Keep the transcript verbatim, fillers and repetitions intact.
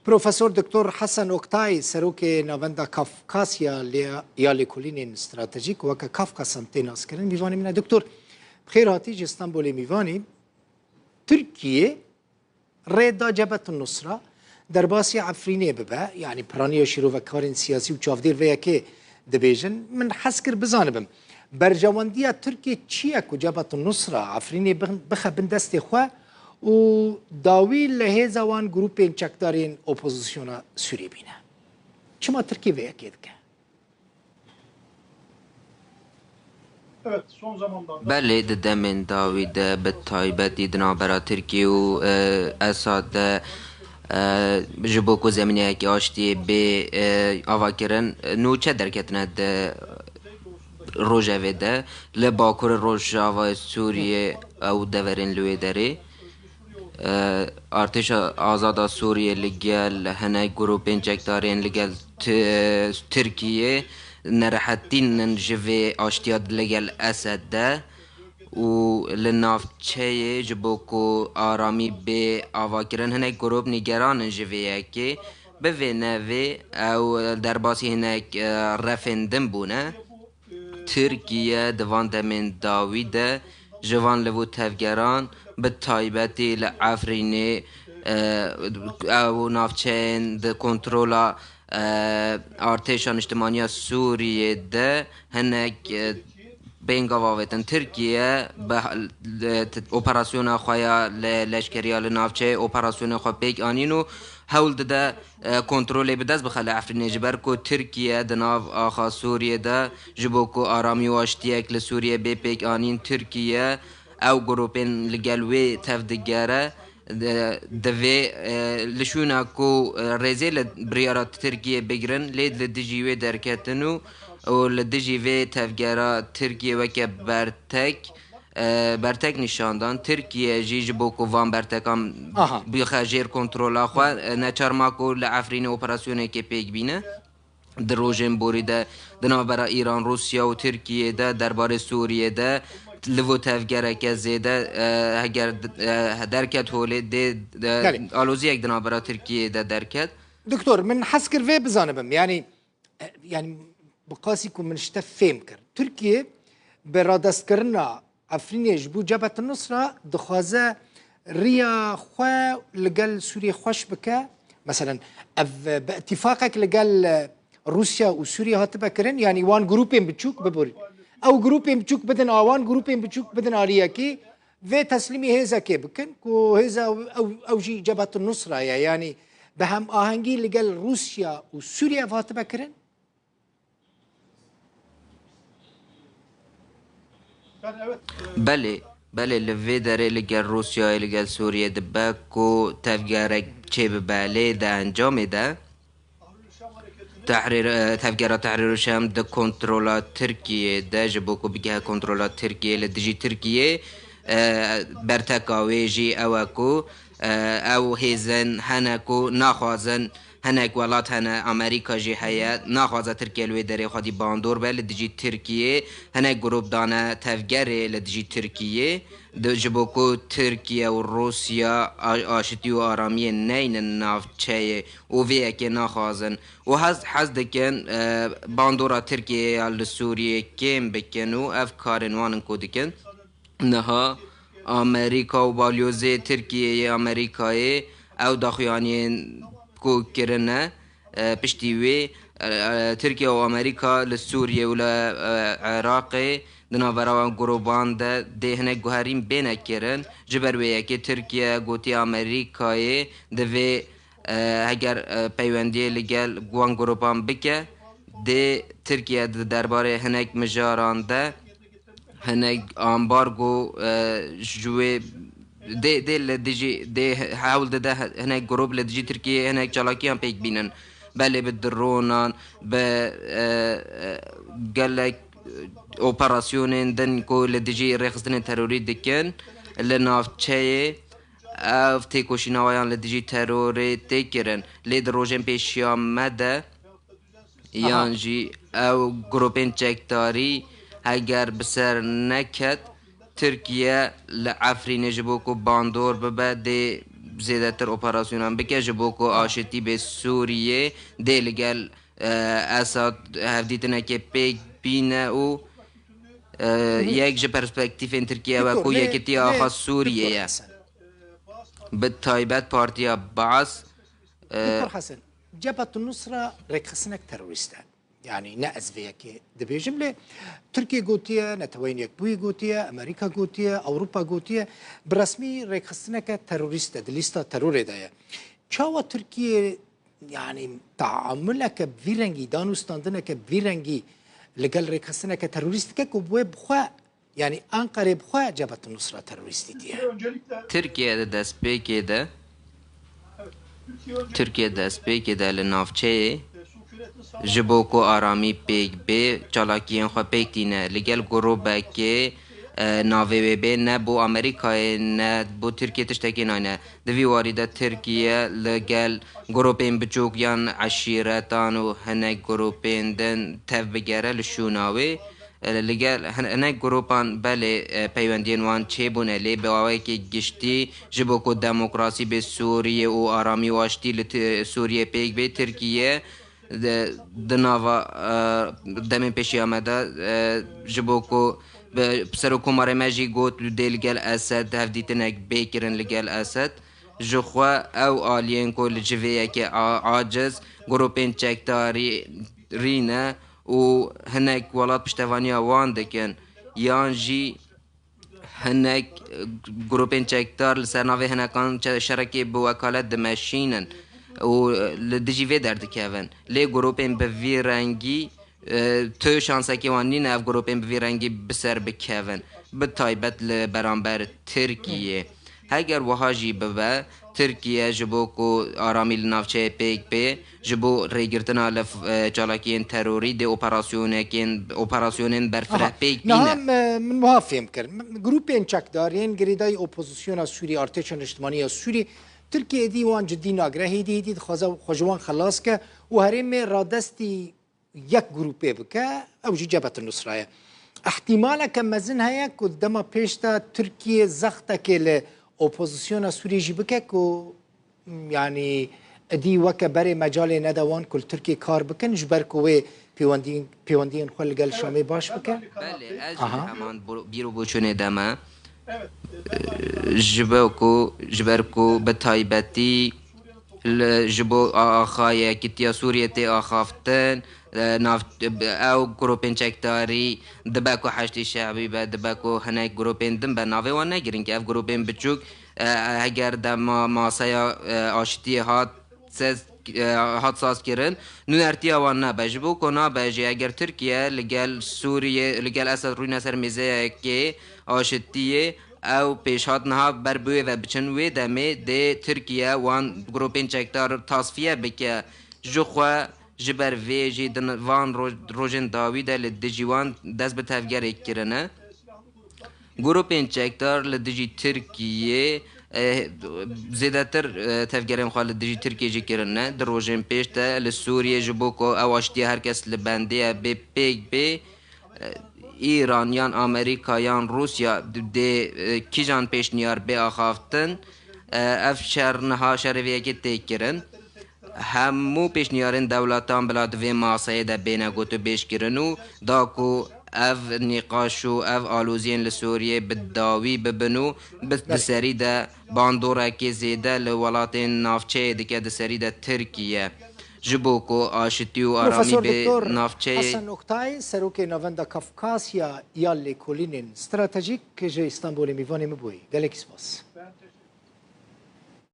Profesor Doktor Hesen Oktay, Serokê Navenda Kafkasya lê-, ya Lêkolînên Stratejîk, weke Kafkasan tê naskirin, mîvanê min e. Doktor, bi xêr hatî ji Stenbolê mîvanî. Tirkiye rê da Cebhet Nusra derbasî Efrînê bibe, yanî piraniya şîrovekarên siyasî û çavdêr vê yekê dibêjin. Min hez kir bizanibim, berjewendiya Tirkiye çi ye ku Cebhet Nusra Efrînê bixin-, bixe bin destê xwe û dawî li hêza wan grûpên çekdarên opozisyona Sûriyê bîne? Çima Tirkiye vê yekê dike? Belê, di demên dawî de, bi taybetî di navbera Tirkiye û, e, Esad de, e, ji bo ku zemîneyekî aştiyê bê, e, avakirin, nûçe derketine di rojevê de, li bakurê rojavayê Sûriyê û deverên li wê derê. E, Artêşa Azad a Sûriyê li gel hinek grûpên çekdarên li gel Ti-, Tirkiyê nerehetîn in ji vê aştiya li gel Esed de û li navçeyê ji bo ku aramî bê avakirin, hinek grûp nîgeran in ji vê yekê. Bi vê nevê ew derbasî hinek, e, refên din bûne. Tirkiye di van demên dawî de ji van liv û tevgeran, bi taybetî li Efrînê, e, ew navçeyên di kontrola, e, Artêşa Niştimaniya Sûriyê de hinek, e, pêngav avêtin. Tirkiye bi, e, t-, operasyona xwe ya le-, leşkeriya li navçeyê operasyona xwe pêk anîn û hewl dide e, kontrolê bi dest bixe li Efrînê, ji ber ku Tirkiye di nav axa Sûriyê de ji bo ku aramî û aştiyek li Sûriyê bê pêk anîn, Tirkiye ew grûpên li gel wê tev digere, di-, divê, e, li şûna ku, e, rêzê li biryara Tirkiye bigirin, lê li dijî wê derketin û, û li dijî vê tevgera Tirkiye weke bertek e, bertek nîşan dan. Tirkiye jî ji bo ku van bertekan Aha. bixe jêr kontrola xwe, e, neçar ma ku li Efrînê operasyonekê pêk bîne. Di rojên borî de, di navbera Îran, Rûsya û Tirkiyê de, derbarê Sûriyê de, liv û tevgereke zêde, e, heger, e, derket holê, dê, e, Belê. aloziyek di navbera Tirkiyê de derket. Doktor, min hez kir vê bizanibim. Yanî, e, yanî, bi qasî ku min ji te fêm kir. Tirkiye bi radestkirina Efrînê ji bo Cebhet Nusra dixwaze riya xwe li gel Sûriyê xweş bike. Meselen, ev bi îtîfaqek li gel, e, Rûsya û Sûriyê hatibe kirin, yanî wan grûpên biçûk biborîn. Ew grûpên biçûk bidin a wan, grûpên biçûk bidin aliyekî, vê teslîmî hêzekê bikin, ku hêza ew, ew jî Cebhet Nusra ye, yanî bi hemahengî li gel Rûsya û Sûriyê ev hatibe kirin. Belê, belê, li vê derê li gel Rûsyayê, li gel Sûriyê dibe ku tevgerek çêbibe, lê di encamê de Tehrîr, e, tevgera Tehrîr Şem di kontrola Tirkiyê de, ji bo ku bigehe kontrola Tirkiyê, li dijî Tirkiyê, e, berteka wê jî ew e ku, e, ew hêzên hene ku naxwazin, hinek welat hene, Amerîka jî heye, naxwaze Tirkiye li wê derê xwedî bandor be li dijî Tirkiyê, hinek grûp dane tevgerê li dijî Tirkiyê, di, ji bo ku Tirkiye û Rûsya a-, aşitî û aramiyê neynin navçeyê û vê yekê naxwazin û hez, hez dikin, e, bandora Tirkiyeyê ya li Sûriyê kêm bikin û ev karên wan in ku dikin. Niha Amerîka û balyozê Tirkiyeyê, Amerîkayê ew daxuyaniyên ku kirine, e, piştî wê, e, e, Tirkiye û Amerîka li Sûriyê û li, e, Iraqê di navbera wan grûban de dê hinek guherîn bêne kirin. Ji ber wê yekê Tirkiye gotiye Amerîkayê divê, e, heger, e, peywendiyê li gel wan grûban bike, dê Tirkiye di derbarê hinek mijaran de hinek ambargo, e, ji wê dê, dê li dijî, dê hewl dide hinek grûp li dijî Tirkiyeyê hinek çalakiyan pêk bînin. Belê bi dronan, bi, e, e, gelek, e, operasyonên din ku li dijî rêxistinên terorî dikin li navçeyê, ev têkoşîna wan li dijî terorê tê kirin. Lê di rojên pêşiya me de Aha. yan jî ew grûpên çekdarî heger bi ser neket, Tirkiye li Efrînê ji bo ku bandor bibe, dê zêdetir operasyonan bike, ji bo ku aşitî bê Sûriyê dê li gel, e, Esad hevdîtinekê pêk bîne û, e, yek ji perspektîfên Tirkiye wek ku Yekitiya Axa Sûriyê ye. Bi taybet Partiya Baas, e, Doktor Hesen, Cebhet Nusra rêkxistinek terorîst e. Yani ne ez vê yekê dibêjim lê Tirkiye gotiye, Neteweyên Yekbûyî gotiye, Amerîka gotiye, Ewropa gotiye, bi resmî rêkxistineke terorîst e, di lîsta terorê de ye. Çawa Tirkiye, yani, taamuleke bi vî rengî, danûstandineke bi vî rengî li gel rêkxistineke terorîst dike ku wê bi xwe, yani Anqerê bi xwe Cebhet Nusra terorîst dîtiye? Tirkiye di destpêkê de, Tirkiye destpêkê de li navçeyê ji bo ku aramî pêk bê, çalakiyên xwe pêk tîne. Li gel grûbekê, e, navê wê bê, ne bo Amerîkayê, ne bo Tirkiye tiştekî nayne. Di vî warî de Tirkiye li gel grûpên biçûk yan eşîretan û hinek grûpên din tev bigere li şûna wê. E, li gel hin-, hinek grûpan belê, e, peywendiyên wan çêbûne, lê bi awayekî giştî ji bo ku demokrasî bê Sûriyê û aramî û aştî li Ti-, Sûriyê pêk bê, Tirkiye di, di nava, e, demên pêşiya me de, e, ji bo ku bi Serokkomarê me jî got, dê li gel Esed hevdîtinek bê kirin li gel Esed. Ji xwe ew aliyên ku li civê yekê a-, aciz, grûpên çekdarî rîne û hinek welat piştevaniya wan dikin, yan jî hinek, e, grûpên çekdar li ser navê hinekan çe-, şerekê bi wekalet dimeşînin û, e, li dijî vê derdikevin. Lê grûpên bi vî rengî, e, tu şansekê wan nîne ev grûpên bi vî rengî bi ser bikevin. Bi taybet li beramber Tirkiyê. Heger wiha jî bibe, Tirkiye ji bo ku aramî li navçeyê pêk bê, ji bo rêgirtina li f-, e, çalakiyên terorî dê operasyonekên, operasyonên berfireh pêk bîne. Niha me, min wiha fêm kir. M-, grûpên çekdar yên girêdayî opozisyona Sûrî, Artêşa Niştimanî ya Sûrî, Tirkiye êdî wan cidî nagire, hêdî hêdî dixwaze xwe ji wan xelas ke û herêmê radestî yek grûpê bike, ew jî Cebhet Nusra ye. Îhtîmaleke mezin heye ku dema pêş de Tirkiye zextekê li opozisyona Sûriyê jî bike ku, yanî, êdî weke berê mecalê nede wan ku li Tirkiyê kar bikin, ji ber ku wê pêwendiyên, pêwendiyên xwe li gel Şamê baş bike. Belê, ez jî heman bo-, bîr û boçûnê de me. Ji ber ku, ji ber ku bi taybetî li, ji bo a-, axa yekitiya Sûriyê tê axaftin, e, nav, ew grûpên çekdarî dibe ku Heşdî Şe'bî be, dibe ku hinek grûpên din be, navê wan ne girîng e. Ev grûpên biçûk, e, heger dema masaya, e, aştiyê hat sez, e, hat saz kirin, nûnertiya wan nabe. Ji bo ku nabe jî, eger Tirkiye li gel Sûriyê, li gel Esed rûne ser mêzeyekê aşitiyê, ew pêşhat niha ber bi wê ve biçin. Wê demê dê Tirkiye wan grûpên çekdar tasfiye bike. Ji xwe ji ber vê jî di van ro-, rojên dawî de li dijî wan dest bi tevgerê kirine. Grûpên çekdar li dijî Tirkiyê, e, zêdetir, e, tevgerên xwe li dijî Tirkiyê jî kirine. Di rojên pêş de li Sûriyê ji bo ku ew aştiya her kes li bendê ye bê pêk bê, e, Îran yan Amerîka yan Rûsya dê, e, kîjan pêşniyar bê axaftin, e, ev şer niha şerê vê yekê tê kirin. Hemû pêşniyarên dewletan bila di vê maseyê de bêne gotûbêjkirin û da ku ev nîqaş û ev aloziyên li Sûriyê bi dawî bibin û bi, di serî de bandorekê zêde li welatên navçeyê dike, di serî de Tirkiye. Ji bo ku aşitî û aramî bê navçeyê. Hesen Oktay, Serokê Navenda Kafkasya ya Lêkolînên Stratejîk ji Îstanbulê mîvanê min bûyî. Gelekî spas.